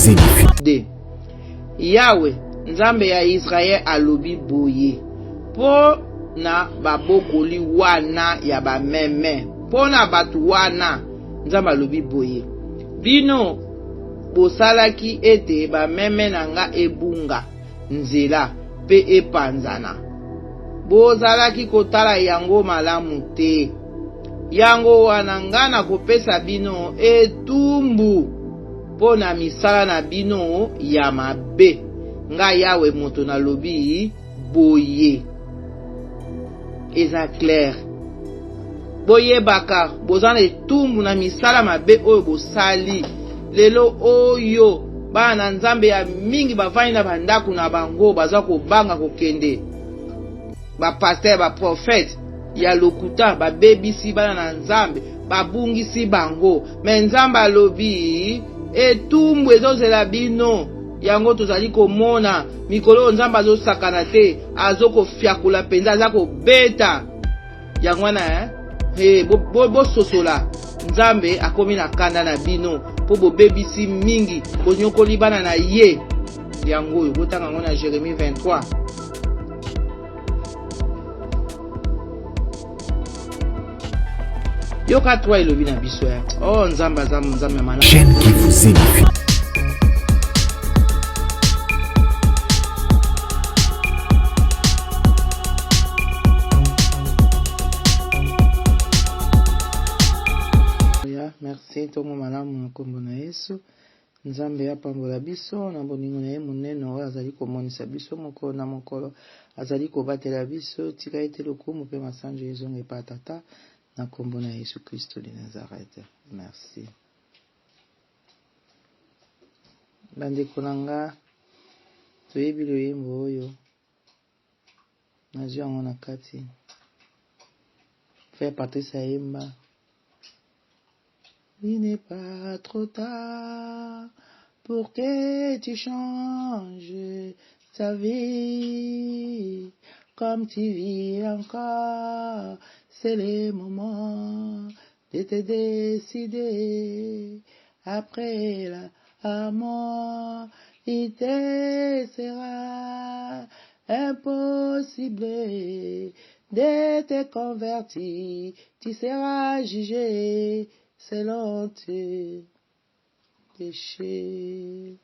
vous édifie. De Yawe, Nzambe ya Yisraele alobi boye mpo na babokoli wana ya bameme, mpo na bato wana, Nzambe alobi boye, Bino bosalaki ete bameme na nga ebunga nzela mpe epanzana. Bozalaki kotala yango malamu te. Yango wana nga nakopesa bino etumbu mpo na misala na bino ya mabe. Nga Yawe moto nalobi boye. Eza clair. Boyebaka boza na etumbu na misala mabe oyo bosali. Lelo oyo bana na Nzambe ya mingi bavandi na bandako na bango baza kobanga kokende. Ba pasteur, ba prophète ya lokuta babebisi bana na Nzambe, babungisi bango. Me Nzambe alobi etumbu ezozela bino. Yango tozali komona mikolo oyo Nzambe azosakana te, azokofiakula mpenza, aza kobeta. Yango wana eh? Hey, bososola bo, bo Nzambe akomi na kanda na bino mpo bobebisi mingi, bonyokoli bana na ye. Yango oyo botanga yango na Jeremie 23. Yoka 3 elobi na biso ya. Oh Nzambe aza Nzambe ya malamu. Chaîne qui vous édifie. Ya, merci ntongo malamu na nkombo na Yesu. Nzambe apambola biso na bolingo na ye monene oyo azali komonisa biso mokolo na mokolo. Azali kobatela biso. Tika ete lokumu mpe masanjo ezonga epai ya Tata na nkombo na Yesu Kristo de Nazareth. Merci. Bandeko na nga, toyebi loyembo oyo. Nazwi yango na kati. Frère Patrice ayemba. Il n'est pas trop tard pour que tu changes ta vie. Comme tu vis encore, c'est le moment de te décider. Après la mort, il te sera impossible de te convertir. Tu seras jugé selon tes péchés.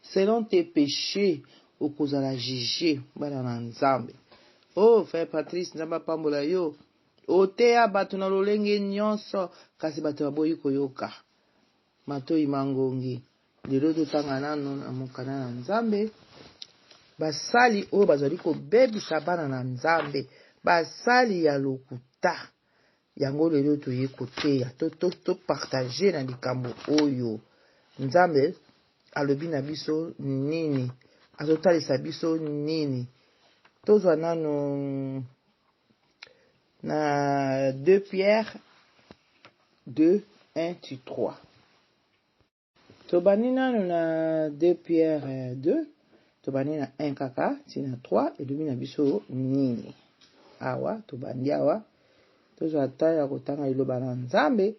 Selon tes péchés, okozala juge bana na Nzambe. Oh, frère Patrice, Nzambe apambola yo. Oteya bato na lolenge nyonso, kasi bato baboyi koyoka. Matoyi mangongi. Lelo totanga nano na mokanda na Nzambe basali oyo bazali kobebisa bana na Nzambe, basali ya lokuta. Yango lelo toye koteya to, to, to partage na likambo oyo Nzambe alobi na biso nini, azotalisa biso nini. Tozwa nano na 2 Pierre 2 1 ti 3. Tobandi nano na 2 Pierre 2, tobandi na 1 kaka ti na 3, elobi na biso nini? Awa tobandi awa, tozwa ata ya kotanga liloba na Nzambe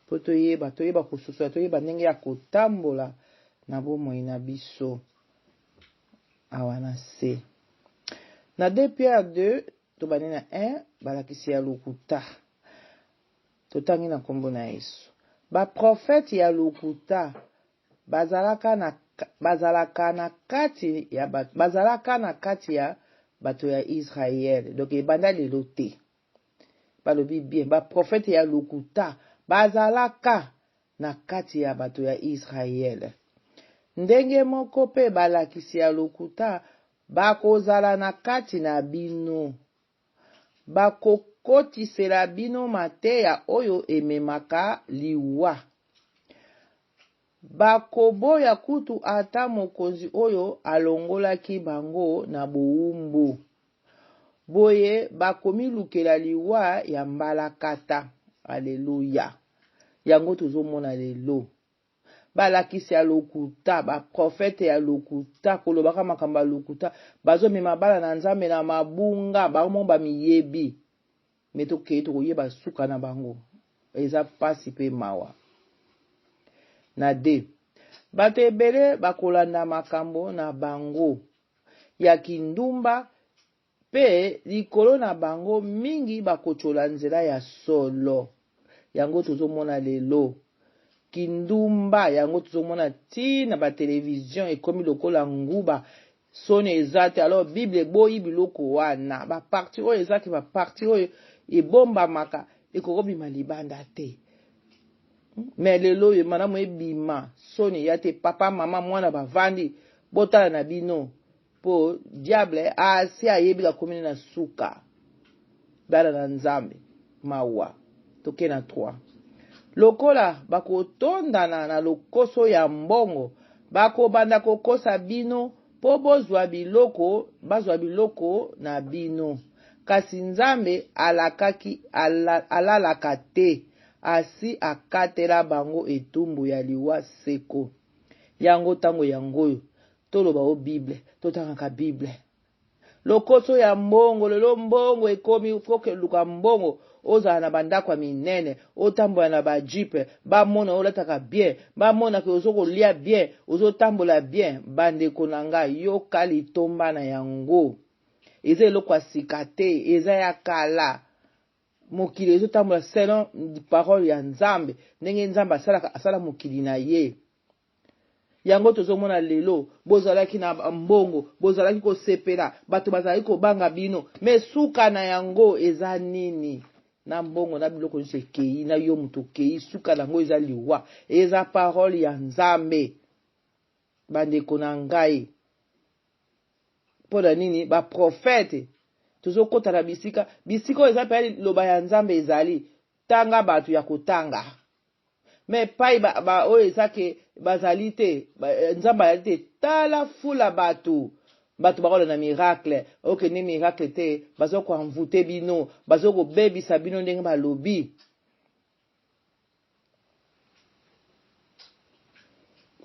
mpo toyeba, toyeba kososola, toyeba ndenge ya kotambola na bomoi na biso awa na se. Na 2 Pierre 2 tobandi na 1, balakisi ya lokuta. Totangi na nkombo na Yesu. Ba prophètes ya lokuta bazalaka na bazalaka na kati ya bazalaka na kati ya bato ya Israël. Donc ebanda lelo te. Balobi bien, ba prophètes ya lokuta bazalaka na kati ya bato ya Israël. Ndenge moko pe balakisi ya lokuta bakozala na kati na bino. Bakokotisela bino mateya oyo ememaka liwa. Bakoboya kutu ata mokonzi oyo alongolaki bango na bowumbu. Boye bakomilukela liwa ya mbalakata. Aleluya! Yango tozomona lelo. Balakisi ya lokuta, ba prophète ya lokuta, kolobaka makambo ya lokuta, bazomema bana na Nzambe na mabunga, bango moko bamiyebi. Me tokei tokoyeba suka na bango. Eza pasi pe mawa. Na de. Bato ebele bakolanda makambo na bango ya kindumba Mpe likolo na bango mingi bakotyola nzela ya solo. Yango tozomona lelo. Kindumba yango tozomona ti na ba television ekomi lokola nguba. Soni eza te. Alors Bible eboyi biloko wana. Ba parti oyo eza ke ba parti oyo ebombamaka ekokobima libanda te. Mais lelo oyo malamu ebima soni eya te. Papa, mama, mwana bavandi botala na bino. Po diable asi ayebi akomi na suka. Bana na Nzambe mawa. Toke na 3. Lokola bakotondana na lokoso ya mbongo, bakobanda kokosa bino po bozwa biloko, bazwa biloko na bino. Kasi Nzambe alakaki, ala, alalaka te, asi akatela bango etumbu ya liwa seko. Yango tango yangoyo. Toloba o bible, totangaka bible. Lokoso ya mbongo, lelo mbongo ekomi faut luka mbongo, ozala na bandako ya minene, otambola na ba jeep, bamona olataka bien, bamona ke ozo kolia bien, ozotambola bien. Bandeko na ngai, yoka litomba na yango. Eza eloko ya sika te, eza ya kala. Mokili ezotambola selon parole ya Nzambe, ndenge Nzambe asalaka, asala mokili na ye. Yango tozomona lelo, bozalaki na mbongo, bozalaki kosepela, bato bazalaki kobanga bino, me suka na yango eza nini? Na mbongo na biloko nyonso ekei, na yo moto okei, suka na yango eza liwa. Eza parole ya Nzambe. Bandeko na ngai, mpo na nini ba prophète tozokota na bisika, bisika oyo eza mpe liloba ya Nzambe ezali, tanga bato ya kotanga. Mais epai ba, ba oyo eza ke bazali te, ba, eh, Nzambe azali te, tala fula bato. Bato bakolanda miracle, okende miracle te, bazo koenvoute bino, bazo kobebisa bino ndenge balobi.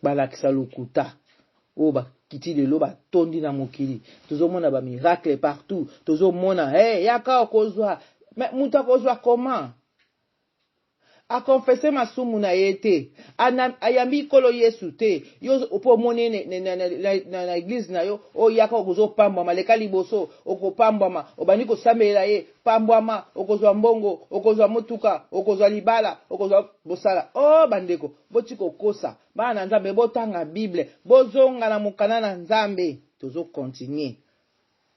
Balakisa lokuta oyo bakiti lelo batondi na mokili, tozomona ba miracle partout, tozomona hey, yaka okozwa. Mais moto akozwa comment? A confesse masumu na ye te, ayambi Nkolo Yesu te. Yo po omoni ye na eglise na yo, oyaka okozopambwama, leka liboso okopambwama, obandi kosambelela ye, pambwama, okozwa mbongo, okozwa motuka, okozwa libala, okozwa bosala. Oh bandeko, boti kokosa bana na Nzambe, botanga Bible, bozonga na mokanda na Nzambe. Tozo continuer,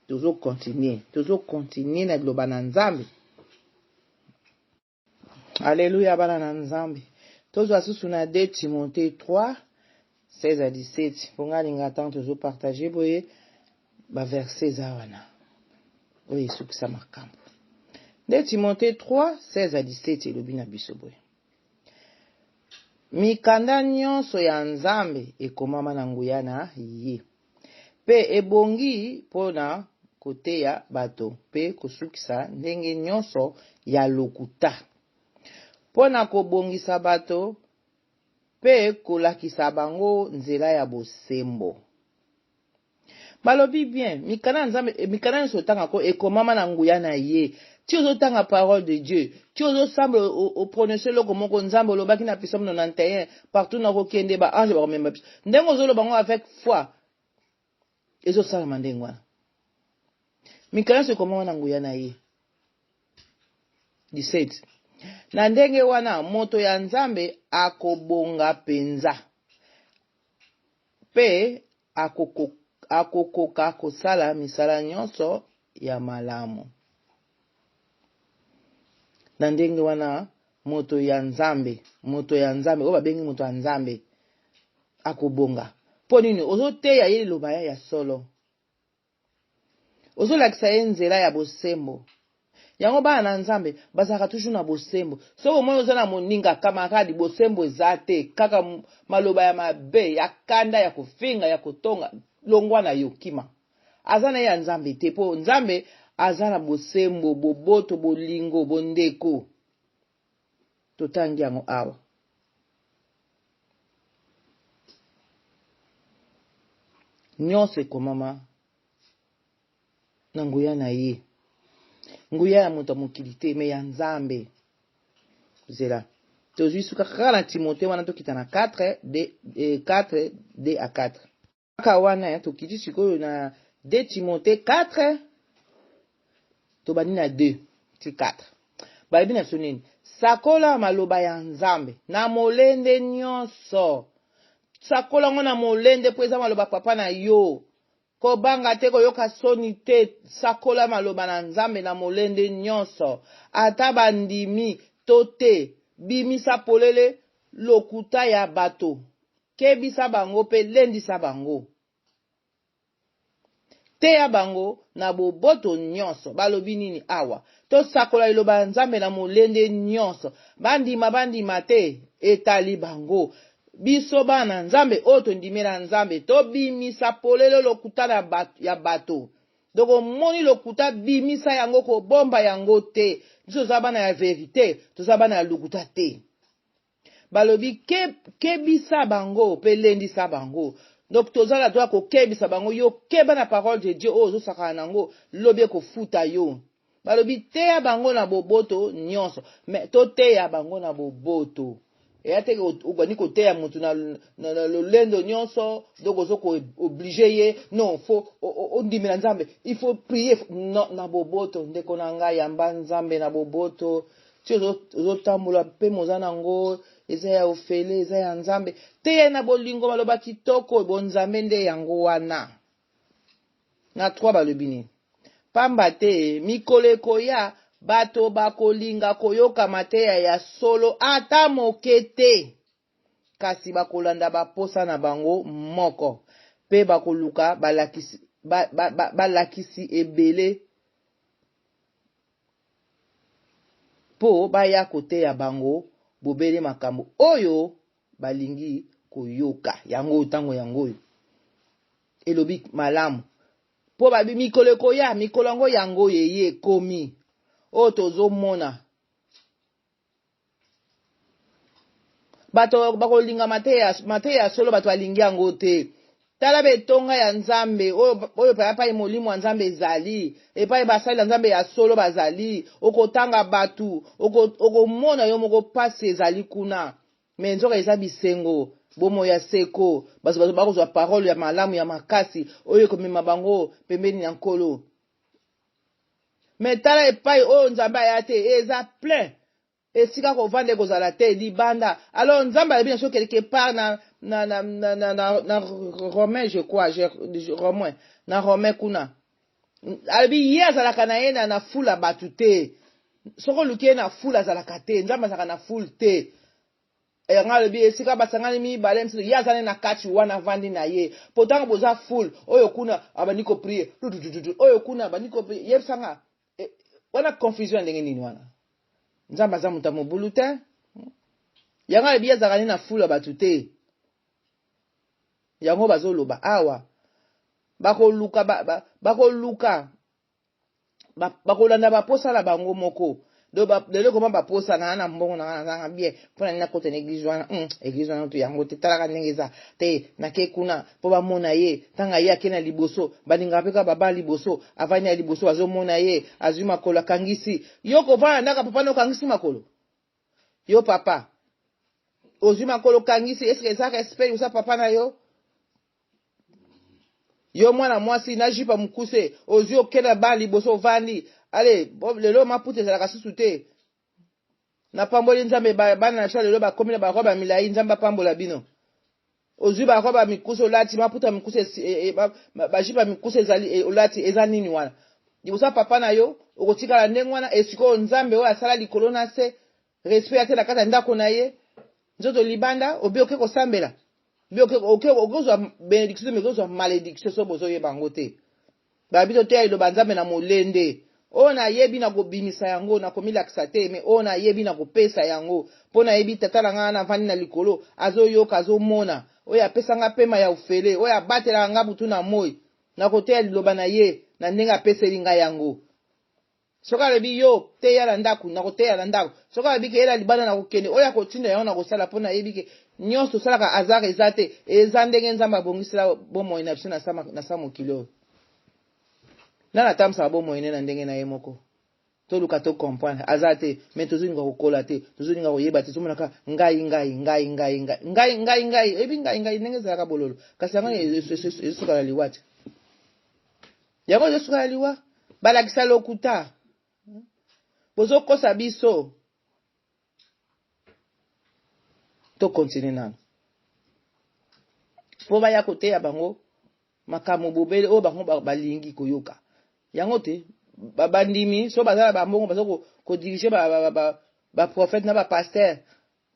tozo continuer, tozo continuer na liloba na Nzambe. Alléluia bana na Nzambe. Tozwa susu na 2 Timothée 3 16 à 17. Mpo ngai alinga ntango tozo partage boye ba verset eza wana oyo esukisa makambo. 2 Timothée 3 16 à 17 elobi na biso boye. Mikanda nyonso ya Nzambe ekomama na nguya na ye mpe ebongi mpo na koteya bato mpe kosukisa ndenge nyonso ya lokuta, mpo na kobongisa bato mpe kolakisa bango nzela ya bosembo. Balobi bien, mikanda ya Nzambe, mikanda nyonso otangako ekomama na nguya na ye. Ti ozotanga parole de Dieu, ti ozosambela oprononce eloko moko, Nzambe olobaki na psaume 91, partout nakokende ba ange bakomema biso. Ndenge ozoloba ngo avec foi, ezosalama ndenge wana. Mikanda nyonso ekomama na nguya na ye. 17. Na ndenge wana moto ya Nzambe akobonga mpenza mpe akokoka kosala misala nyonso ya malamu. Na ndenge wana moto ya Nzambe, moto ya Nzambe oyo babengi moto ya Nzambe akobonga. Mpo nini? Ozoteya ye liloba ya solo. Ozolakisa ye nzela ya bosembo. Yango bana na Nzambe bazalaka toujours na bosembo. Soki omoni oza na moninga camarade, bosembo eza te, kaka maloba ya mabe, ya kanda, ya kofinga, ya kotonga, longwa na yo, kima. Aza na ye ya Nzambe te, po Nzambe aza na bosembo, boboto, bolingo, bondeko. Totangi yango awa. Nyonso ekomama na nguya na ye. Nguya ya moto ya mokili te, me ya Nzambe. Zela. Tozwi suka kaka na Timote wana tokita na 4 d 4 d a 4. Kaka wana ya tokiti sikoyo na 2 Timote 4 tobandi na 2 ti 4. Balobi na biso nini? Sakola maloba ya Nzambe na molende nyonso. Sakola yango na molende mpo eza maloba papa na yo. Kobanga te, koyoka soni te, sakola maloba na Nzambe na molende nyonso. Ata bandimi to te, bimisa polele lokuta ya bato. Kebisa bango mpe lendisa bango. Teya bango na boboto nyonso. Balobi nini awa? Tosakola liloba ya Nzambe na molende nyonso. Bandima, bandima te, etali bango. Biso bana na Nzambe oyo tondimela Nzambe, tobimisa polele lokuta na bato, ya bato. Donc omoni lokuta, bimisa yango, kobomba yango te. Biso toza bana ya verite, toza bana ya lokuta te. Balobi ke, kebisa bango pe lendisa bango. Donc toza na droit kokebisa bango, yo keba na parole de Dieu oyo ozosakana nango, lobi ekofuta yo. Balobi teya bango na boboto nyonso. Mais toteya bango na boboto. Eya te obandi koteya motu na, na, na lolendo nyonso, donc ozo ko oblige ye, non, faut ondimela Nzambe, il faut prier, non, na boboto, ndeko na ngai, yamba Nzambe na boboto. Ti ozotambola mpe moza nango eza ya ofele, eza ya Nzambe. Teya na bolingo, maloba kitoko, bonzambe nde yango wana. Na 3 balobi nini? Pamba te mikolo ekoya, bato bakolinga koyoka mateya ya solo ata moke te, kasi bakolanda baposa na bango moko mpe bakoluka balakisi, ba, ba, ba, balakisi ebele mpo baya koteya bango bobele makambo oyo balingi koyoka. Yango oyo, ntango yango oyo elobi malamu mpo babi mikolo ekoya, mikolo yango yango oyo eye ekomi oyo tozomona bato bakolinga mateya mateya ya solo, bato balingi yango te. Tala betonga ya Nzambe oyo, oyo epai molimo ya Nzambe ezali, epai basali ya Nzambe ya solo bazali. Okotanga bato, okomona yo moko pasi ezali kuna, me nzoka eza bisengo, bomoi ya seko. Bato bakozwa parole ya malamu ya makasi oyo ekomema bango pembeni ya Nkolo. Me tala epai oyo Nzambe aya te, eza plein esika kovanda ekozala te libanda. Alors Nzambe alobi na biso quelque part na na na na na, na, na Romain, je crois, je, je, Romain, na Romain kuna alobi ye azalaka na ye na, na fula bato te. Soki oluki ye na fula azalaka te, Nzambe azalaka na fule te. Yango alobi esika basangani mibale misato, ye azali na kati wana, avandi na ye. Po ntango boza fule, oyo kuna abandi koprie, oyo kuna abandi koprie, yebisanga eh, wana confusion ya ndenge nini wana? Nzambe aza moto ya mobulu te. Yango alobi ye azalaka nde na fulu ya bato te. Yango bazoloba awa bakoluka ba, ba, bakoluka ba, bakolanda baposa na bango moko. Donc lelo koma baposa na na mbongo na nazanga bien mpo na nini nakota na eglise wana, eglise wana to yango te, talaka ndenge eza te, nake kuna mpo bamona ye. Ntango ye ake na liboso, balingaka mpe kaka baba liboso, avandi na liboso, bazomona ye azwi makolo akangisi. Yo kovanda ndaka papa na okangisi makolo, yo papa ozwi makolo okangisi, eske eza respect liboso ya papa na yo? Yo mwana mwasi na jupe ya mokuse ozwi okenda ba liboso ovandi, ale lelo maputa ezalaka susu te. Napamboli Nzambe bana na biso lelo bakomi na barobe ya milai, Nzambe apambola bino. Ozwi barobe ya mikuse olati, maputa ya mikuse, bajupe ya mikuse ezali olati, eza nini wana liboso ya papa na yo? Okotikala ndenge wana. Esikoyo Nzambe oyo asala likolo na se, respect ya te na kati ya ndako na ye, nzoto libanda obi oke kosambela, okozwa benediction te, me okozwa malédiction so bozoyeba yango te. Babi toteya liloba Nzambe na molende. Oyo nayebi na kobimisa yango, nakomilakisa te, me oyo nayebi na kopesa yango, mpo nayebi tata na ngai navandi na likolo, azoyoka, azomona, oyo apesa nga pema ya ofele, oyo abatelaka nga butu na moi. Nakoteya liloba na ye na ndenge apeseli ngai yango. Soki alobi yo teya na ndako, nakoteya na ndako. Soki alobi ke yela libanda, nakokende. Oyo akotinda yango nakosala, mpo nayebi ke nyonso tosalaka hasard eza te, eza ndenge Nzambe abongisela bomoi na biso na sa mokili oyo. Nani atambusaka bomoi ne na ndenge na ye moko? Toluka to comprendre aza te mais tozolinga kokola te, tozolinga koyeba te, tozomonaka ngai ngai ngai ngai ngai ngai ngai ngai oyebi ngai ngai ndenge ezalaka bololo, kasi yango ezosuka na liwa te, yango ezosuka na liwa. Balakisa lokuta, bozokosa biso. To continue nano mpo baya koteya bango makambo bobele oyo bango balingi koyoka yango te. Bandimi so baza na bambongo, baza kodirige baprofete na bapaster.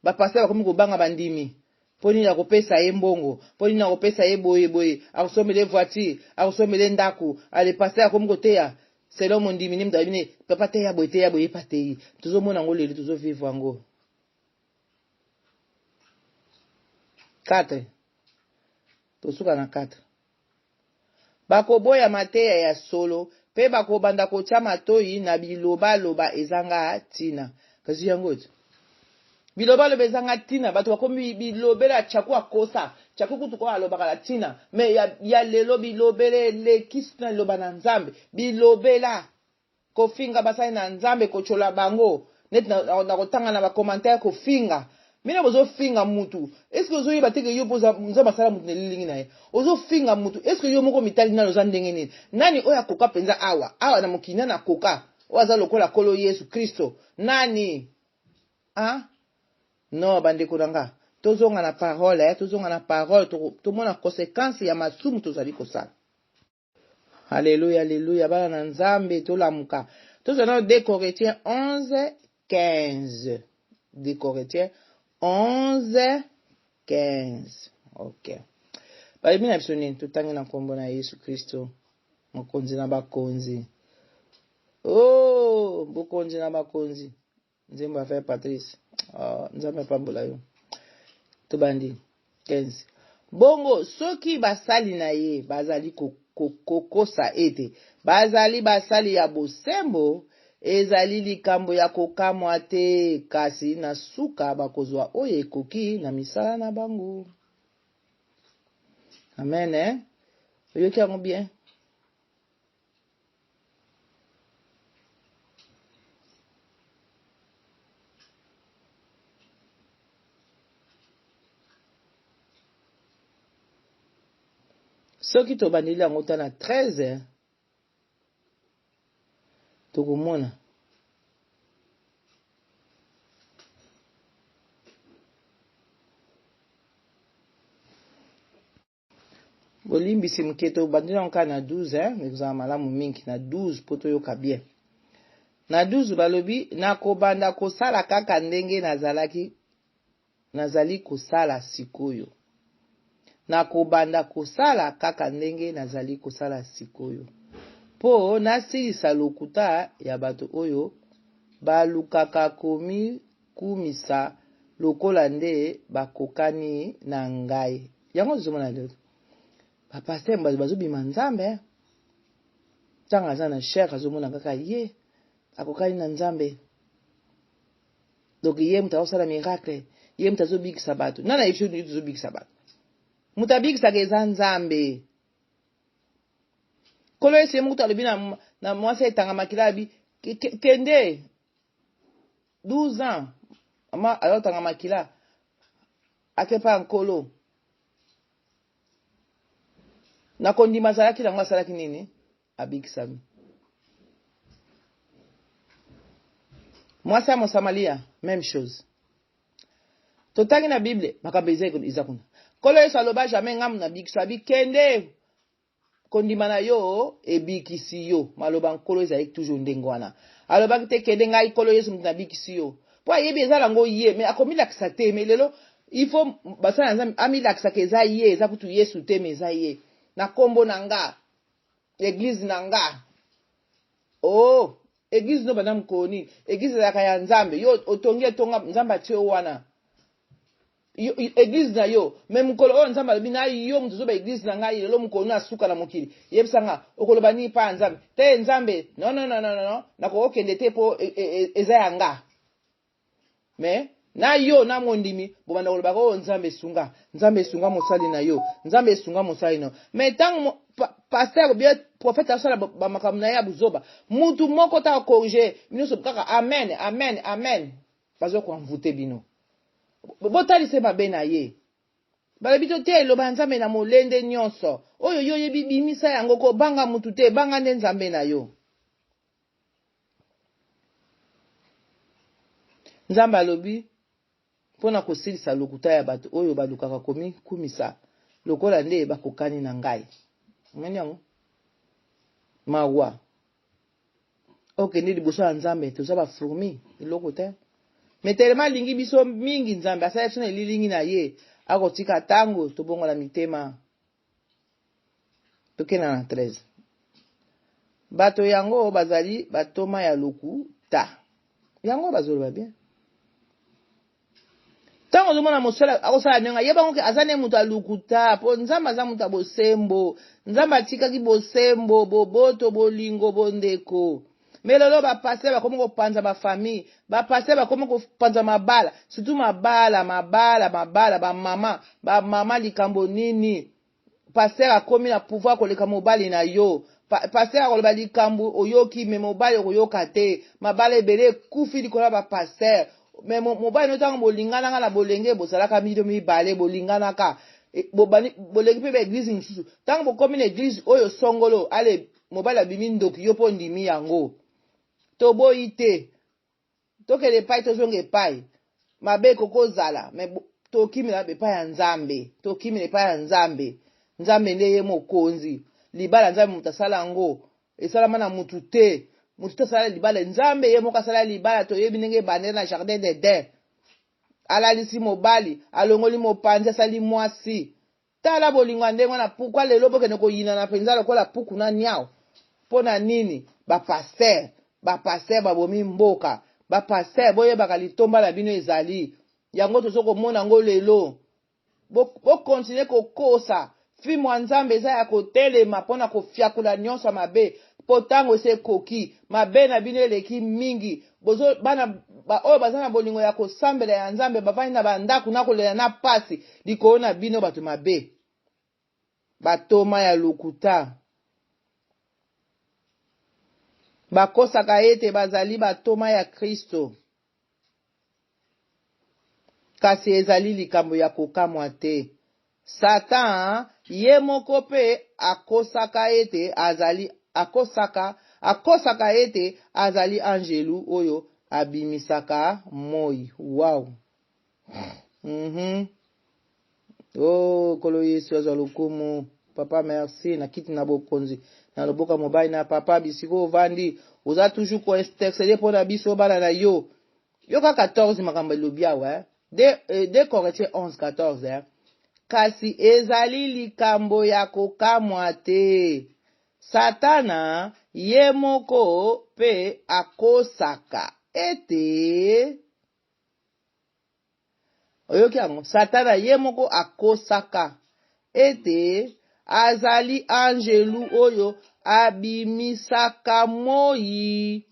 Bapaster bakomi kobanga bandimi. Mpo nini akopesa ye mbongo? Mpo nini akopesa ye boye boye? Akosombela ye voiture, akosombela ye ndako. Ale, paster akomi koteya selon mondimi. Nde moto ayebi ne papa teya boye, teya boye, ye teyi. Tozomona yango lelo, tozovivre yango. 4 tosuka na 4. Bakoboya mateya ya solo mpe bakobanda kotya matoi na bilobaloba ezanga ntina. Kasi yango te, bilobaloba ezanga ntina. Bato bakomi bilobela. Tyaku akosa tyaku kutu ko alobaka na ntina, me ya, ya lelo bilobela elekisi na liloba na Nzambe. Bilobela, kofinga basali na Nzambe, kotyola bango neti na, na kotanga na bacommentaire, kofinga. Mino bozofinga mutu, eske ozoyeba teke yo mpo Nzambe asala mutu na elilingi na ye? Ozofinga mutu, eske yo moko mitali nani? Oza ndenge nini? Nani oyo akoka mpenza awa awa na mokili? Nani akoka oyo aza lokola Nkolo Yesu Kristo? Nani? Ah non, bandeko na nga, tozonga na parole, eh, tozonga na parole, tomona conséquence ya masumu tozali kosala. Alleluya, alleluya, bana na Nzambe, tolamuka. Tozwa nano 2 Corinthiens 11 15. 2 Corinthiens 11 15. Ok, balobi na biso nini? Totangi na nkombo na Yesu Kristo, mokonzi na bakonzi. Oh, bokonzi na bakonzi, nzembo ya frère Patrice. Oh, Nzambe apambola yo. Tobandi 15. Bongo soki basali na ye bazali kokosa ete bazali basali ya bosembo, ezali likambo ya kokamwa te, kasi na suka bakozwa oyo ekoki na misala na bango. Amen, eh? Oyoki yango bien? Soki tobandeli yango ta na 13, tokomona bolimbisi moke. Tobandi nango kaka na 12, eh? Ekozala malamu mingi na 12 mpo toyoka bien. Na 12 balobi: nakobanda kosala kaka ndenge nazalaki nazali kosala sikoyo, nakobanda kosala kaka ndenge nazali kosala sikoyo, mpo nasilisa lokuta ya bato oyo balukaka komikumisa lokola nde bakokani na ngai. Yango tozomona lelo, bapaster bato bazobima Nzambe. Ntango aza na chair, azomona kaka ye akokani na Nzambe, donc ye moto azosala miracle, ye moto azobikisa bato. Nani ayebi soki tozobikisa bato? Moto abikisaka eza Nzambe. Nkolo Yesu ye moko alobi na mwasi etanga makila, abi kende. 12 ans mama azotanga makila, akepa Nkolo na kondima azalaki nango, asalaki nini? Abikisami. Mwasi ya Mosamalia, même chose. Totangi na Bible, makambo eza kuna. Nkolo Yesu aloba jamais ngamu na bikiso. Abi kende, kondima na yo ebikisi yo. Maloba Nkolo ezalaki toujours ndenge wana. Alobaki te kende, ngai Nkolo Yesu moto nabikisi yo, mpo ayebi eza nango ye, me akomilakisa te. Me lelo il faut basala na Nzambe amilakisaka eza ye, eza kutu Yesu te, me eza ye na nkombo na nga, église na nga. Oh, église no banda mokolo nini? Église ezalaka ya Nzambe. Yo otongi etonga, Nzambe atie yo wana église na yo. Me mokolo oyo Nzambe alobi na yo, moto ozoba église na ngai lelo, mokolo no asuka na mokili, yebisa nga, okoloba nini mpa ya Nzambe? Te, Nzambe, non, non, non, non, non, nakokokende te mpo eza ya nga. Me Na yo na mondimi bobanda kolobaka oyo oh, Nzambe esunga, Nzambe esunga mosali na yo, Nzambe esunga mosali na yo. Mais ntango pasteur bien prophète asala bamakambo na ye ya buzoba, mutu moko ta corriger nyonso kaka amen amen amen, bazo koenvoute bino. Botalise mabe na ye. Balobi to te loba ya Nzambe na molende nyonso. Oyo yo oyebi bimisa yango kobanga mutu te, banga nde Nzambe na yo. Nzambe alobi mpo na kosilisa lokuta ya bato oyo balukaka komikumisa lokola nde bakokani na ngai. Omoni yango? Mawa. Okende liboso ya Nzambe, toza ba fourmi, eloko te. Mais tellement alingi biso mingi Nzambe, asala biso na elilingi na ye, akotika tango tobongola mitema. Tokenda na 13. Bato yango bazali batoma ya lokuta. Yango bazoloba bien. Ntango ozomona mosala akosala ndenge yeba ngo aza nde moto ya lokuta, mpo Nzambe aza moto ya bosembo. Nzambe atikaki bosembo, boboto, bolingo, bondeko. Me lelo bapaster bakomi kopanza bafamille, bapaster bakomi kopanza mabala, surtout mabala, mabala, mabala, bamama, bamama likambo nini? Pasteur akomi na pouvoir koleka mobali na yo. Pa, pasteur akoloba likambo oyoki me mobali okoyoka te. Mabala ebele ekufi likolo ya ba pasteur. Me mobali no ntango bolinganaka na bolenge bozalaka bino mibale bolinganaka e, bobani boleki mpe ba eglise mosusu. Ntango bokomi na eglise oyo songolo ale mobali abimi ndoki yo mpo ondimi yango. Toboyi te. Tokende epai tozonga epai. Mabe ekoki kozala mais tokimela epai ya Nzambe. Tokimela epai ya Nzambe. Nzambe nde ye mokonzi. Libala Nzambe moto asala yango. Esalama na mutu te. Mutu te asala libala. Nzambe ye moko asala libala. Toyebi ndenge ebandela na jardin d'Eden. Alalisi mobali, alongoli mopanzi, asali mwasi. Tala bolingo ya ndenge wana pourquoi lelo bokende koyinana penza lokola puku na niawu pona nini ba pasteur ba pasteur babomi mboka ba pasteur boyebaka litomba na bino ezali yango tozo komona yango lelo bo, bo continuer kokosa fimbo ya nzambe eza ya kotelema pona kofiakula nyonso ya mabe po tango esi ekoki mabe na bino eleki mingi bozo bana ba oyo baza na bolingo ya kosambela ya nzambe bavandi na bandako na kolela na pasi likolo na bino bato mabe batoma ya lokuta bakosaka ete bazali batoma ya Kristo Kasi ezali likambo ya kokamwa te! Satan ye moko mpe akosaka ete azali akosaka akosaka ete azali anjelu oyo abimisaka moi. Wow! Mm-hmm. Oh, Nkolo Yesu azwa lokumu. Papa merci na kiti na bokonzi na loboka mobali na papa bisika ovandi oza toujours ko interceder mpo na biso bana na yo. Yoka 14 makambo elobi awa eh. 2 eh, Corinthiens 11 14 eh. Kasi ezali likambo ya kokamwa te. Satana ye moko mpe akosaka ete Oyoki yango? Satana ye moko akosaka ete azali anjelu oyo abimisaka moi.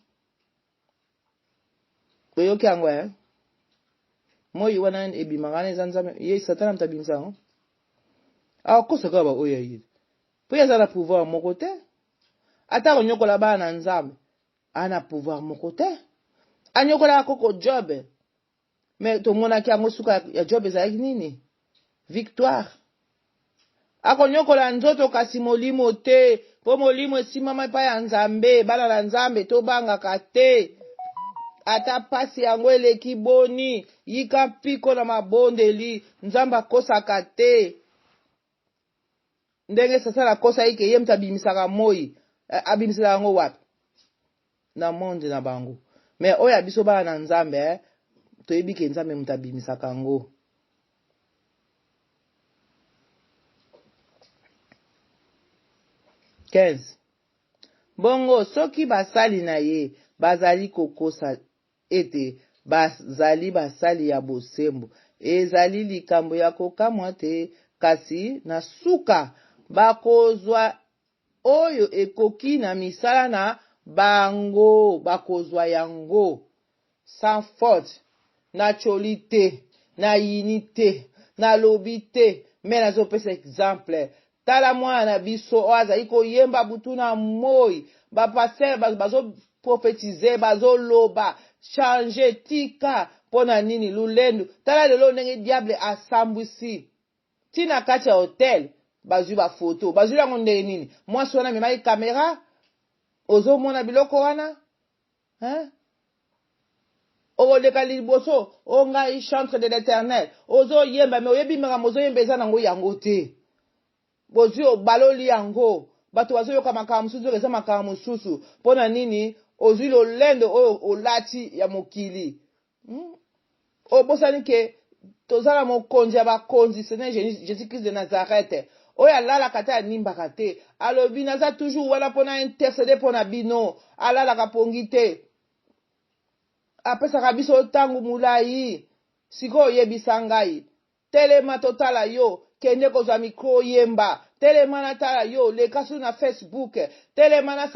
Oyoki yango eh? Moi wana ebimaka wana eza Nzambe, ye Satana moto abimisa yango. Akosa kaka baoyo ya ye. Mpo ye aza na pouvoir moko te. Ata konyokola bana na Nzambe, aza na pouvoir moko te. Anyokolaka koko Job. Mais tomonaki yango suka ya Job ezalaki nini? Victoire. Akonyokola nzoto kasi molimo te, mpo molimo esimama epai ya Nzambe. Bana na Nzambe tobangaka te. Ata pasi yango eleki boni, yika mpiko na mabondeli. Nzambe akosaka te. Ndenge Satana akosaki ke ye moto abimisaka moi, eh, abimisela yango wapi? Na monde na bango. Mais oyo ya biso bana na Nzambe, eh, toyebi ke Nzambe moto abimisaka yango. 15 bongo soki basali na ye bazali kokosa ete bazali basali ya bosembo. Ezali likambo ya kokamwa te, kasi na suka bakozwa oyo ekoki na misala na bango, bakozwa yango sans faute. Natioli te, nayini te, nalobi te, me nazopesa exemple. Tala mwana na biso oyo azali koyemba butu na moi, ba pasteur bazo prophétiser, bazoloba change, tika mpo na nini lulendu. Tala lelo ndenge diable asambwisi ti na kati ya hotel, bazwi ba photo, bazwi yango ndenge nini? Mwasi wana amemaki kamera, ozomona biloko wana hein? Okoleka liboso o ngai chantre de l'Eternel, ozoyemba me oyebi makambo ozoyemba eza nango yango te. Bozwi obaloli yango, bato bazoyoka makambo mosusu, eza makambo mosusu. Mpo na nini ozwi lolendo oyo olati ya mokili? Obosani ke toza na mokonzi ya bakonzi, Seigneur Jésus-Christ de Nazareth, oyo alalaka te, animbaka te, alobi naza toujours wana mpona intercede mpona bino. Alalaka pongi te, apesaka biso ntango molai. Sikoyo oyebisa ngai, telema totala yo, kende kozwa micro oyemba, telema natala yo, leka su na Facebook, telema na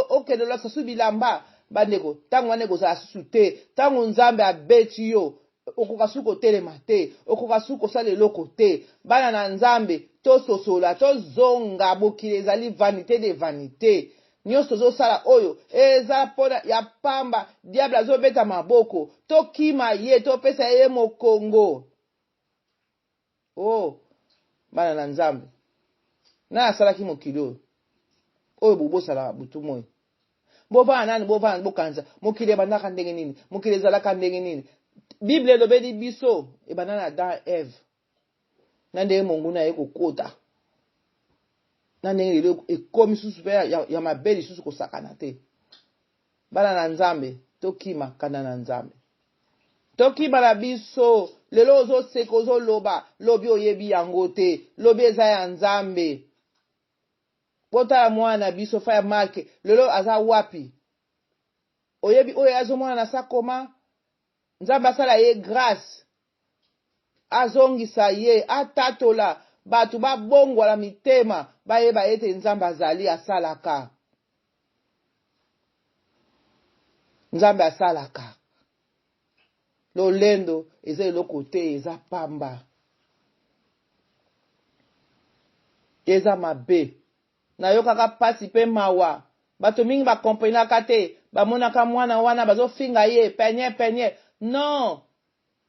okende olakisa su bilamba. Bandeko, ntango wana ekozala susu te. Ntango Nzambe abeti yo, okoka su kotelema te, okoka su kosala eloko te. Bana na Nzambe, tososola, tozonga. Mokili ezali vanité de vanité. Nyonso tozosala oyo eza mpona ya pamba. Diable azobeta maboko, tokima ye, topesa ye mokongo. Oh, bana na Nzambe, nani asalaki mokili oyo oyo bobosalaka butu moi? Bovanda nani, bovanda bokanisa mokili ebandaka ndenge nini, mokili ezalaka ndenge nini. Bible elobeli biso ebanda na Adam Eve, na ndenge monguna aye kokota, na ndenge lelo ekomi susu mpe ya mabe lisusu kosakana te. Bana na Nzambe, tokima kanda na Nzambe, tokima na biso. Lelo ozoseka, ozoloba, lobi oyebi yango te, lobi eza ya Nzambe. Botala mwana na biso Fire Mark, lelo aza wapi? Oyebi oyo azomona na sakoma? Nzambe asala ye grâce, azongisa ye, atatola bato babongwala mitema, bayeba ete Nzambe azali, asalaka. Nzambe asalaka. Lolendo eza eloko te, eza pamba, eza mabe. Nayokaka pasi pe mawa. Bato mingi bakomprenaka te, bamonaka mwana wana bazofinga ye penye penye. Non,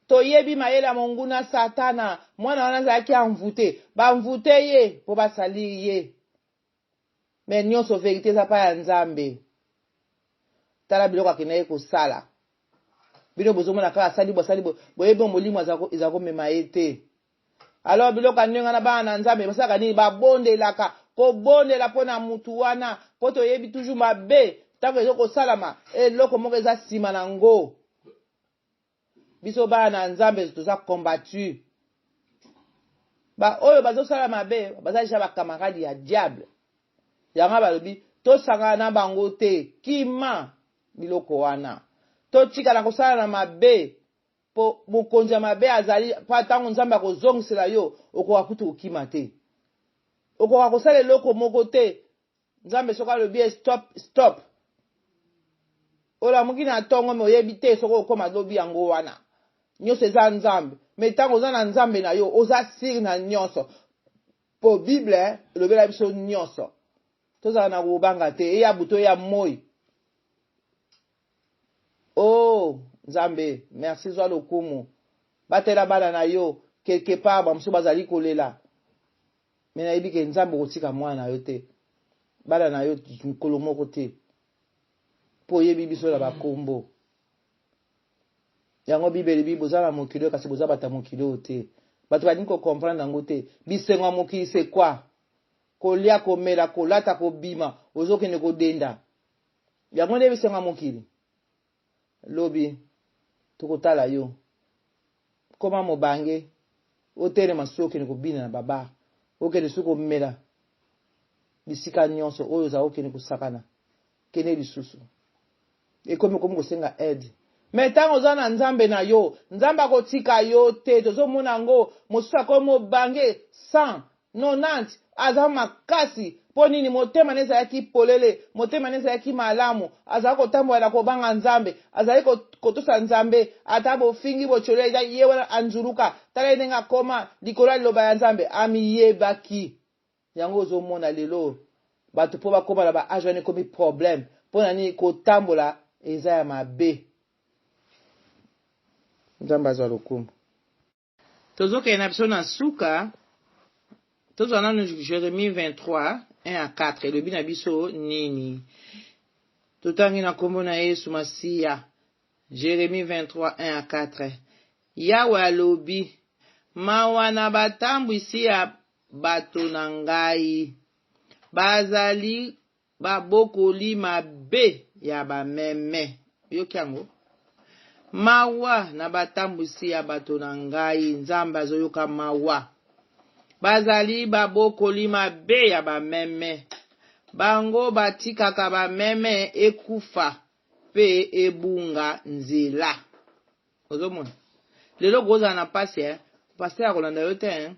toyebi mayele ya monguna Satana. Mwana wana azalaki envoûté, baenvoûté ye mpo basali ye. Me nyonso verité eza pa ya Nzambe. Tala biloko akendaki kosala. Bino bozomona kaka asali bo asali bo, boyebi molimo eza komema ye te. Alors biloko ya ndenge wana, bana na Nzambe basalaka nini? Babondelaka, kobondela mpo na mutu wana, mpo toyebi toujours mabe ntango ezo kosalama, eloko moko eza nsima na ngo. Biso bana na Nzambe toza combattu. Ba oyo bazosala mabe baza deja ba camarade ya diable. Yango balobi tosangana na bango te, kima biloko wana, totikala kosala na mabe, po mokonzi ya mabe azali. Po ntango Nzambe akozongisela yo, okoka kutu kokima te, okoka kosala eloko moko te. Nzambe soki alobi ye stop, stop. Olamuki na ntongo me oyebi te soki okóma lobi. Yango wana nyonso eza Nzambe. Me ntango oza na Nzambe na yo, oza sûr na nyonso, po Bible elobela biso nyonso. Tozala na kobanga te, eya butu, eya moi. Oh Nzambe, merci, zwa lokumu, batela bana na yo. Quelque part bamosusu bazali kolela, me nayebi ke Nzambe okotika mwana na yo te, bana na yo mokolo moko te, mpo oyebi biso na bakombo. Yango Bible elobi boza na mokili oyo, kasi boza bato ya mokili oyo te. Bato balingi kocomprendre yango te. Bisengo ya mokili, c'est quoi? Kolia, komela, kolata, kobima, ozokende kodenda, yango nde bisengo ya mokili. Lobi tokotala yo koma mobange, otelema soki okende kobina na babar, okende soki komela bisika nyonso oyo ozala, okende kosakana, kende lisusu ekomi okomi kosenga aide. Me ntango oza na Nzambe na yo, Nzambe akotika yo te. Tozomona yango, mosusu akomi mobange 190, aza makasi. Mpo nini? Motema na ye ezalaki polele, motema na ye ezalaki malamu, azalaki kotambola na kobanga Nzambe, azalaki kotosa Nzambe, ata bofingi botyoli eza ye wana anzuluka. Tala ye ndenge akoma likolo ya liloba ya Nzambe, amiyebaki. Yango ozomona lelo bato mpo bakoma na ba age wana ekomi problème. Mpo na nini? Kotambola eza ya mabe. Nzambe azwa lokumu. Tozokende na biso na suka. Tozwa nanu Jeremie 23, 1 à 4 elobi na biso nini? Totangi na nkombo na Yesu Masiya. Jeremie 23, 1 à 4. Yawe alobi, mawa na batambwisi ya bato na ngai, bazali Babokoli mabe ya bameme. Oyoki yango? Mawa na batambwisi ya bato na ngai, Nzambe azoyoka mawa. Bazali babokoli mabe ya bameme. Bango batikaka bameme ekufa mpe ebunga nzela. Ozomona? Lelo kozala na pasi, eh? Pasteur akolanda yo te, eh?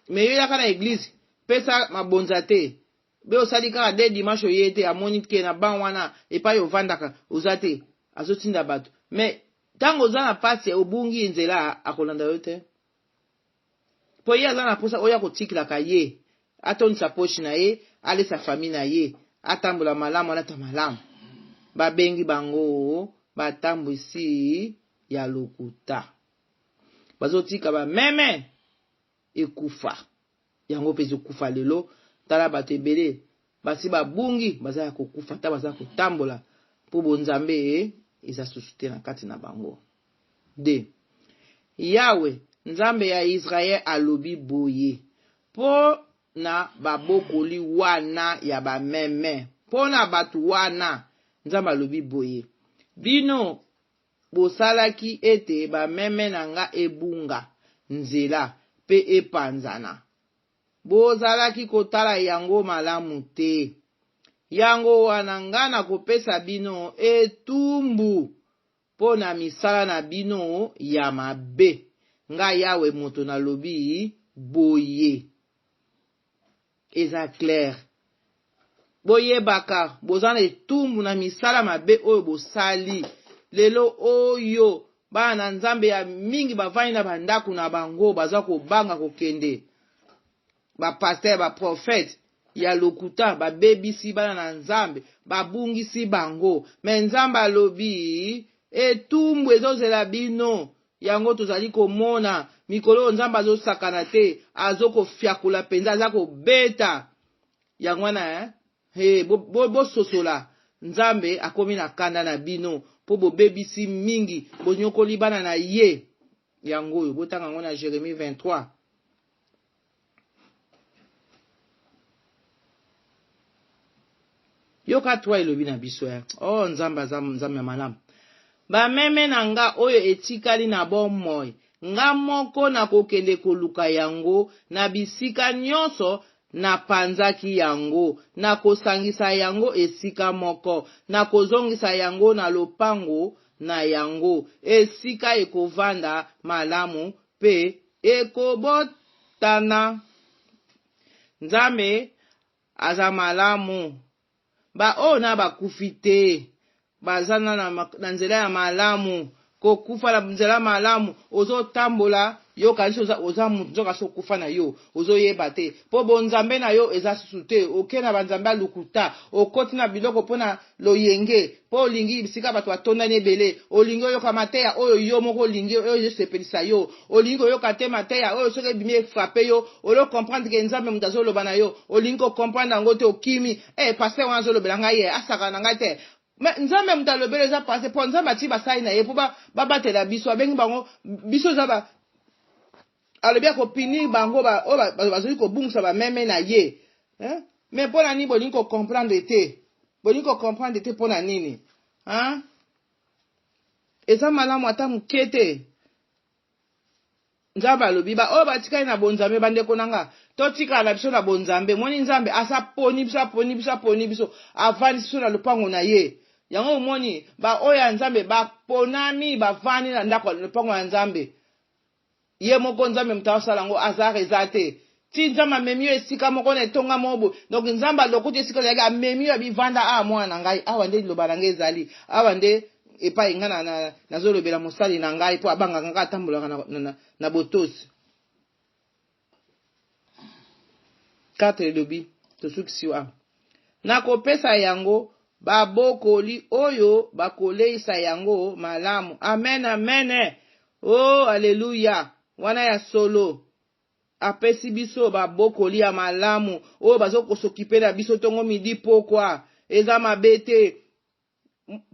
Mais yo yaka na eglise pesa mabonza te be osali kaka de dimanche oye te amoni ke na ban wana epai ovandaka oza te azotinda bato mais ntango oza na pasi obungi nzela akolanda yo te mpo ye aza na mposa oyo akotikilaka ye atondisa poche na ye alesa famille na ye atambola malamu alata malamu babengi bango batambwisi ya lokuta bazotika ba meme ekufa yango mpe ezokufa lelo tala bato ebele basi babungi baza ya kokufa ata baza kotambola mpo bonzambe eza susu te na kati na bango de yawe nzambe ya israel alobi boye mpo na babokoli wana ya bameme mpo na bato wana nzambe alobi boye bino Bosalaki ete bameme na nga ebunga nzela mpe epanzana. Bozalaki kotala yango malamu te. Yango wana nga nakopesa bino etumbu mpo na misala na bino ya mabe. Nga Yawe moto nalobi boye. Eza clair. Boyebaka boza na etumbu na misala mabe oyo bosali. Lelo oyo bana na Nzambe ya mingi bavandi na bandako na bango baza kobanga kokende. Ba pasteur, ba prophète ya lokuta babebisi bana na Nzambe, babungisi bango. Mais Nzambe alobi etumbu ezozela bino. Yango tozali komona mikolo oyo Nzambe azosakana te, azokofiakula mpenza, aza kobeta. Yango wana eh, hey, bososola bo, bo Nzambe akomi na kanda na bino mpo bobebisi mingi, bonyokoli bana na ye. Yango oyo botanga yango na Jeremie 23. Yoka toi elobi na biso eh. Oh Nzambe aza Nzambe ya malamu. Bameme na nga oyo etikali na bomoi, nga moko nakokende koluka yango na bisika nyonso napanzaki yango, nakosangisa yango esika moko, nakozongisa yango na lopango na yango, esika ekovanda malamu mpe ekobotana. Nzambe aza malamu. Ba oyo na bakufi te baza na, na, na nzela ya malamu. Kokufa na nzela malamu, ozotambola yo okanisi oza, oza mutu nzoka so okufa na yo ozoyeba te mpo bonzambe na yo eza susu te. Oke na banzambe ya lokuta, okoti na biloko mpo na loyenge, mpo olingi bisika bato batondani ebele, olingi oyoka mateya oyo yo moko olingi, oyo ezosepelisa yo, olingi koyoka te mateya oyo soki ebimi efrape yo, olo comprendre ke Nzambe moto azoloba na yo, olingi ko comprendre yango te, okimi, eh pasteur wana azolobela ngai ye, asakana na ngai te. Mais Nzambe moto alobeli eza pasteur, mpo Nzambe atii basali na ye mpo babatela biso, abengi bango biso eza ba alobi akopinir bango oyo bazali kobungisa bameme na ye. Hein? Mais mpo na nini bolingi ko comprendre te? Bolingi ko comprendre te mpo na nini? Hein? Eza malamu ata moke te. Nzambe alobi ba oyo batikali na bonzambe bandeko na nga totikala na biso na bonzambe moni Nzambe asa poni biso aponi biso aponi biso avandisi biso na lopango na ye yango omoni ba oyo ya Nzambe baponami bavandi na ndako ya lopango ya Nzambe ye moko Nzambe moto asala yango hasard eza te. Ti Nzambe amemi yo esika moko na etonga moko boye. Donc Nzambe alokoti esika ozalaki, amemi yo, abivanda awa mwana na ngai, awa nde liloba na ngai ezali, awa nde epai ngai na, na, nazolobela mosali na ngai, mpo abangaka ngai, atambolaka na, na, na, na botosi. 4 elobi, tosukisi awa. Nakopesa yango babokoli oyo bakoleisa yango malamu. Amen, amen. Oh, aleluya. Wana ya solo. Apesi biso ba bokoli ya malamu oyo bazo ko s'occuper na biso tongo midi pokwa. Eza mabe te.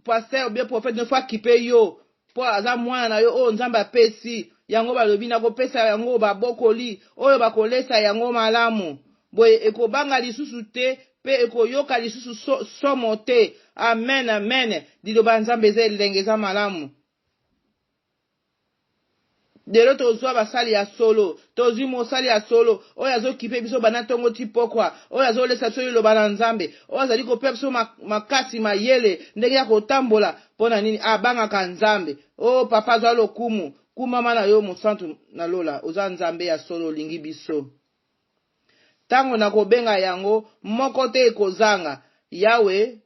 Pasteur ou bien prophète ne faut akipe yo po aza mwana na yo oyo Nzambe apesi. Yango balobi nakopesa yango ba bokoli oyo bakolesa yango malamu. Boye ekobanga lisusu te pe ekoyoka lisusu so, somo te. Amen, amen. Liloba ya Nzambe eza elengi, eza malamu. Lelo tozwa basali ya solo, tozwi mosali ya solo oyo azokipe biso banda ntongo ti pokwa, oyo azolesa biso liloba na Nzambe, oyo azali kopesa biso makasi, mayele ndenge ya kotambola. Mpo na nini? Abangaka Nzambe. O papa, azwa lokumu, kumama na yo mosantu na lola, oza Nzambe ya solo, olingi biso. Ntango nakobenga yango, moko te ekozanga. Yawe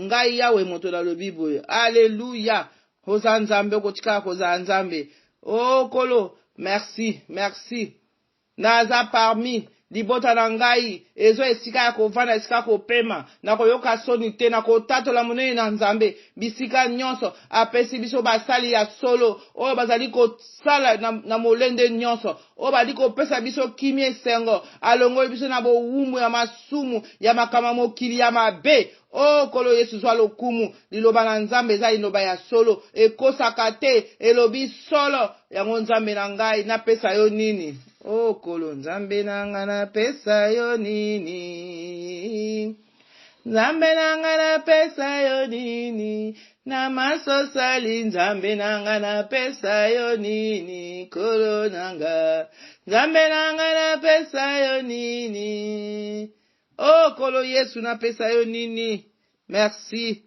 Ngai Yawe moto nalobi boye. Alleluia! Oza Nzambe, okotikala kozala Nzambe. Oh Nkolo, merci, merci. Naza parmi libota na ngai ezwa esika ya kovanda, esika ya kopema. Nakoyoka soni te, nakotatola monene na Nzambe bisika nyonso. Apesi biso basali ya solo oyo bazali kosala na, na molende nyonso, oyo bazali kopesa biso kimia, esengo. Alongoli biso na bowumbu ya masumu, ya makambo ya mokili ya mabe. O Nkolo Yesu, zwa lokumu. Liloba na Nzambe eza liloba ya solo, ekosaka te, elobi solo. Yango Nzambe na ngai, napesa yo nini? O Nkolo Nzambe na ngai, napesa yo nini? Nzambe na ngai, napesa yo nini? Na masosali, Nzambe na ngai, napesa yo nini? Nkolo na ngai, Nzambe na ngai, napesa yo nini? Oh Nkolo Yesu, napesa yo nini? Merci.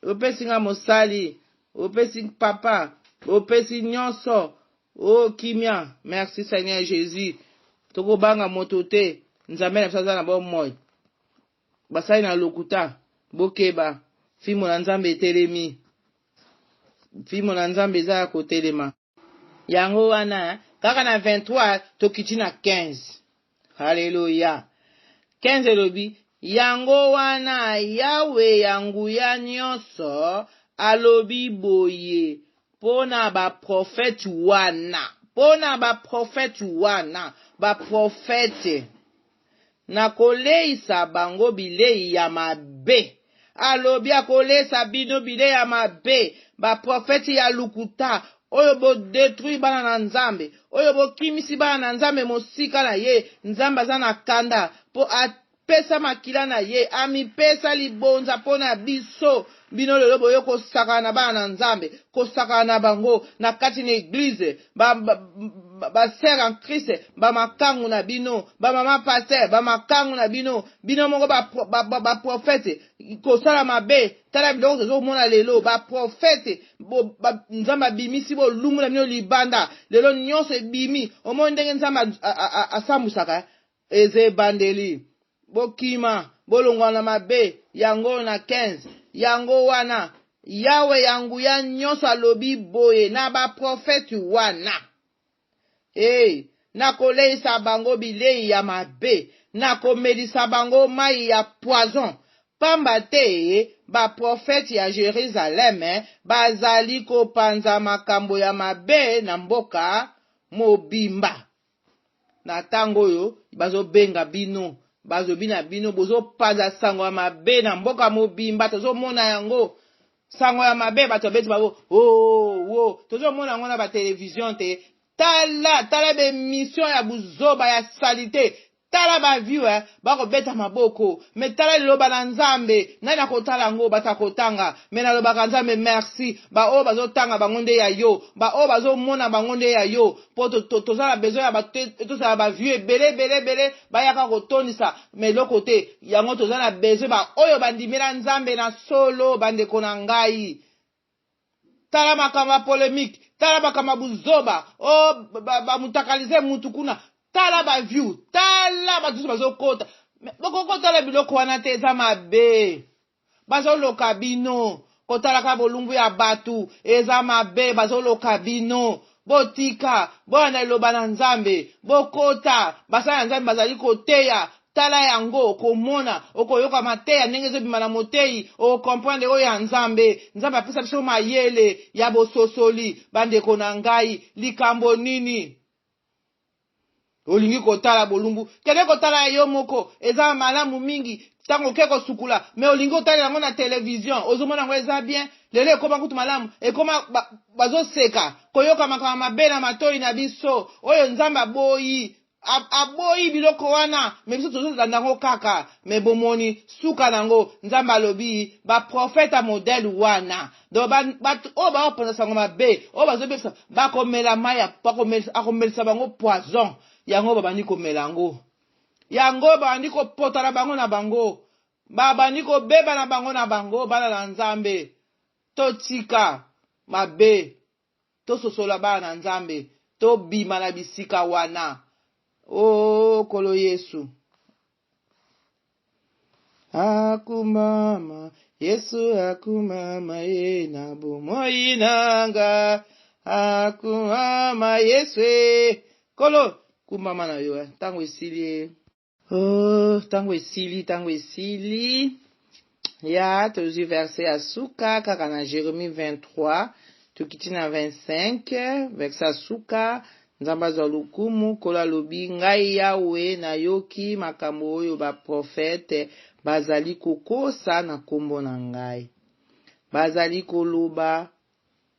Opesi nga mosali, opesi papa, opesi nyonso. Oh kimia. Merci Seigneur Jésus. Tokobanga moto te. Nzambe na biso aza na bomoi. Basali na lokuta, bokeba. Fimbo na Nzambe etelemi. Fimbo na Nzambe eza ya kotelema. Yango wana kaka na 23 tokiti na 15. Haleluya. 15 elobi yango wana Yawe ya nguya nyonso alobi boye mpo na baprofete wana, mpo na baprofete wana, baprofete Nakoleisa bango bilei ya mabe. Alobi akolesa bino bilei ya mabe, ba prophètes ya lokuta oyo bo detruire bana na Nzambe, oyo bokimisi bana na Nzambe mosika na ye. Nzambe aza na kanda po apesa makila na ye, amipesa libonza po na biso. Bino lelo boye kosakana na bana na Nzambe, kosakana na bango na kati na eglise, ba, ba, ba, ba sœur en Christ, ba makangu na bino, ba mama pasteur, ba makangu na bino, bino moko ba, ba, ba, ba prophète kosala mabe. Tala biloko tozomona lelo, ba prophète bo, ba, Nzambe abimisi bolumbu na bino libanda, lelo nyonso ebimi. Omoni ndenge Nzambe asambwisaka, eza ebandeli. Bokima, bolongwa na mabe. Yango oyo na 15. Yango wana, Yawe ya nguya nyonso alobi boye na baprofete wana, Ee, nakoleisa bango bilei ya mabe, nakomelisa bango mai ya poison, pamba te baprofete ya Jerizaleme bazali kopanza makambo ya mabe na mboka mobimba. Na tango oyo bazo benga bino, bazo bina bino, bozo panza sango ya mabe na mboka mobimba, tozo mona yango. Sango ya mabe bato babeti bango, oh, oh, tozo mona yango na ba television te. Tala, tala ba emission ya buzoba ya salite. Tala ba view eh, bako beta maboko mais tala liloba na nzambe nani akotala yango bato akotanga mais nalobaka nzambe merci ba oyo bazo tanga bango nde ya yo ba oyo bazo mona bango nde ya yo po toza na besoin ya bato te tozala ba view ebele ebele ebele bayaka kotondisa mais eloko te yango toza na besoin ba oyo bandimela nzambe na solo bandeko na ngai Tala makambo ya polemique, tala makambo ya buzoba. Oh, ba, ba mutakalize mutu kuna. Tala ba view, tala bato nyonso bazokota. Bokoki kotala biloko wana te, eza mabe. Bazoloka bino. Kotalaka bolumbu ya bato eza mabe, bazoloka bino. Botika, bolanda liloba na Nzambe, bokota, basali ya Nzambe bazali koteya, tala yango, okomona, okoyoka mateya ndenge ezobima na moteyi, okomprendre oyo ya Nzambe. Nzambe apesa biso mayele ya bososoli, bandeko na ngai, likambo nini? Olingi kotala bolumbu, kende kotala ya yo moko, eza malamu mingi. Ntango oke kosukula, me olingi otalela yango na television, ozomona yango eza bien. Lelo ekoma kutu malamu, ekoma ba, bazoseka koyoka makambo mabe na matoi na biso, oyo Nzambe aboyi. Aboyi biloko wana, me biso tozolanda yango kaka. Me bomoni suka na yango, Nzambe alobi baprofeta modele wana. Donc bato oyo bakopanza sango mabe, oyo bazobebisa, bakomela mai, akomelisa bango poison. Yango babandi komela yango, yango babandi kopota na bango na bango, babandi kobeba na bango na bango. Bana na Nzambe, totika mabe, tososola bana na Nzambe, tobima na bisika wana. O Nkolo Yesu, akumama, Yesu akumama ye na bomoi na nga, akumama Yesu e. Nkolo, kumama na yo, ntango esili e. Oh, ntango esili, ntango esili. Ya, tozwi verse ya suka kaka na Jeremie 23, tokiti na 25, verse ya suka. Nzambe azwa lokumu. Nkolo alobi, Ngai Yawe nayoki makambo oyo baprofete bazali kokosa na kombo na ngai. Bazali koloba,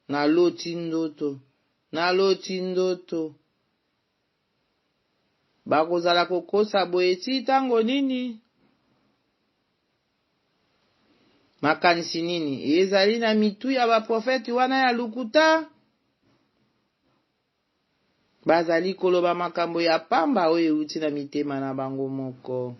Naloti ndoto, naloti ndoto. Bakozala kokosa boye tii ntango nini? Makanisi nini ezali na mitu ya baprofete wana ya lokuta? Bazali koloba makambo ya pamba oyo euti na mitema na bango moko.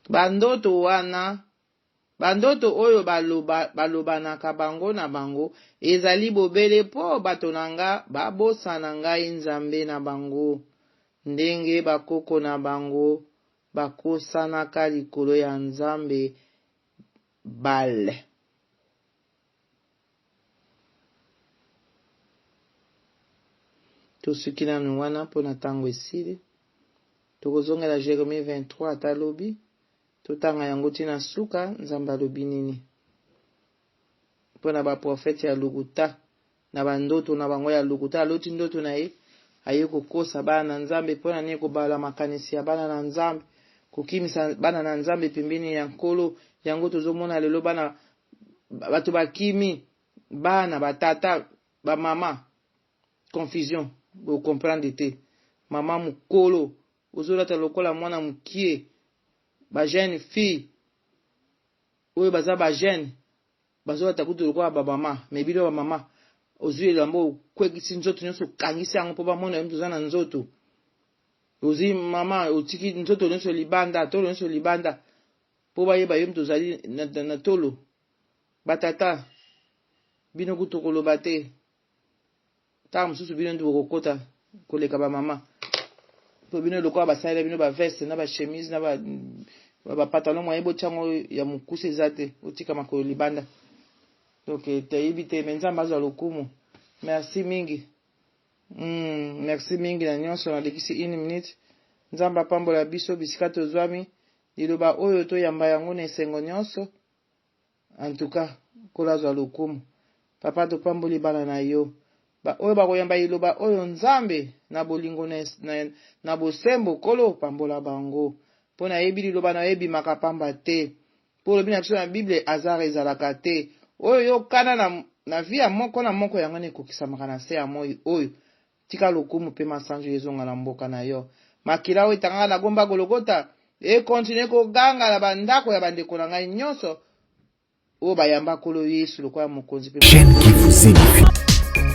Bandoto wana, bandoto oyo baloba, balobanaka bango na bango, ezali bobele mpo bato na nga babosana ngai Nzambe na bango, ndenge bakoko na bango bakosanaka likolo ya nzambe Baal. Tosuki nanu wana mpo na ntango esili. Tokozongela Jeremie 23 ata lobi. Totanga yango ti na suka, Nzambe alobi nini mpo na baprofete ya lokuta. Na ba ndoto na bango ya lokuta, aloti ndoto na ye, aye kokosa bana na Nzambe. Mpo na nini kobalola makanisi ya bana na Nzambe, kokimisa bana na Nzambe pembeni ya Nkolo? Yango tozomona lelo bana bato bakimi, bana, batata, bamama, confusion, bocomprendre te. Mama mokolo ozolata lokola mwana mokie, ba jeune fille oyo baza ba jeune Bazolata kutu lokola ba mama, mais bino ba mama ozui elamba okwekisi nzoto nyonso okangisi yango mpo bamona yo moto oza na nzoto. Ozui mama otiki nzoto nyonso libanda, tolo nyonso libanda mpo bayeba yo moto ozali na, na, na tolo. Batata bino kutu koloba te. Ntango mosusu bino nde bokokota koleka ba mama mpo bino lokola basalela bino ba veste na ba chemise na ba ba pantalon moyen botia yango ya mokuse eza te, otika makolo libanda. Donc toyebi te, me Nzambe azwa lokumu. Merci mingi. Merci mingi na nyonso, nalekisi une minute. Nzambe apambola biso bisika tozwami. Liloba oyo toyamba yango na esengo nyonso. En tout cas, Nkolo azwa lokumu. Papa topamboli bana na yo. Ba oyo bakoyamba liloba oyo Nzambe na bolingo na, na, na bosembo Nkolo pambola bango. Mpo nayebi liloba na yo ebimaka pamba te. Mpo olobi na biso na Bible hasard ezalaka te. Oyo yo okana na, na vie ya moko na moko yango wana ekokisamaka na se ya moi oyo. Tika lokumu pe masanju ezonga na mboka na yo. Makila oyo etangaka na gomba Gologota e continuer koganga na ba ndako ya bandeko na ngai nyonso oyo bayamba Nkolo Yesu lokola Mokonzi pe Chaîne qui vous édifie.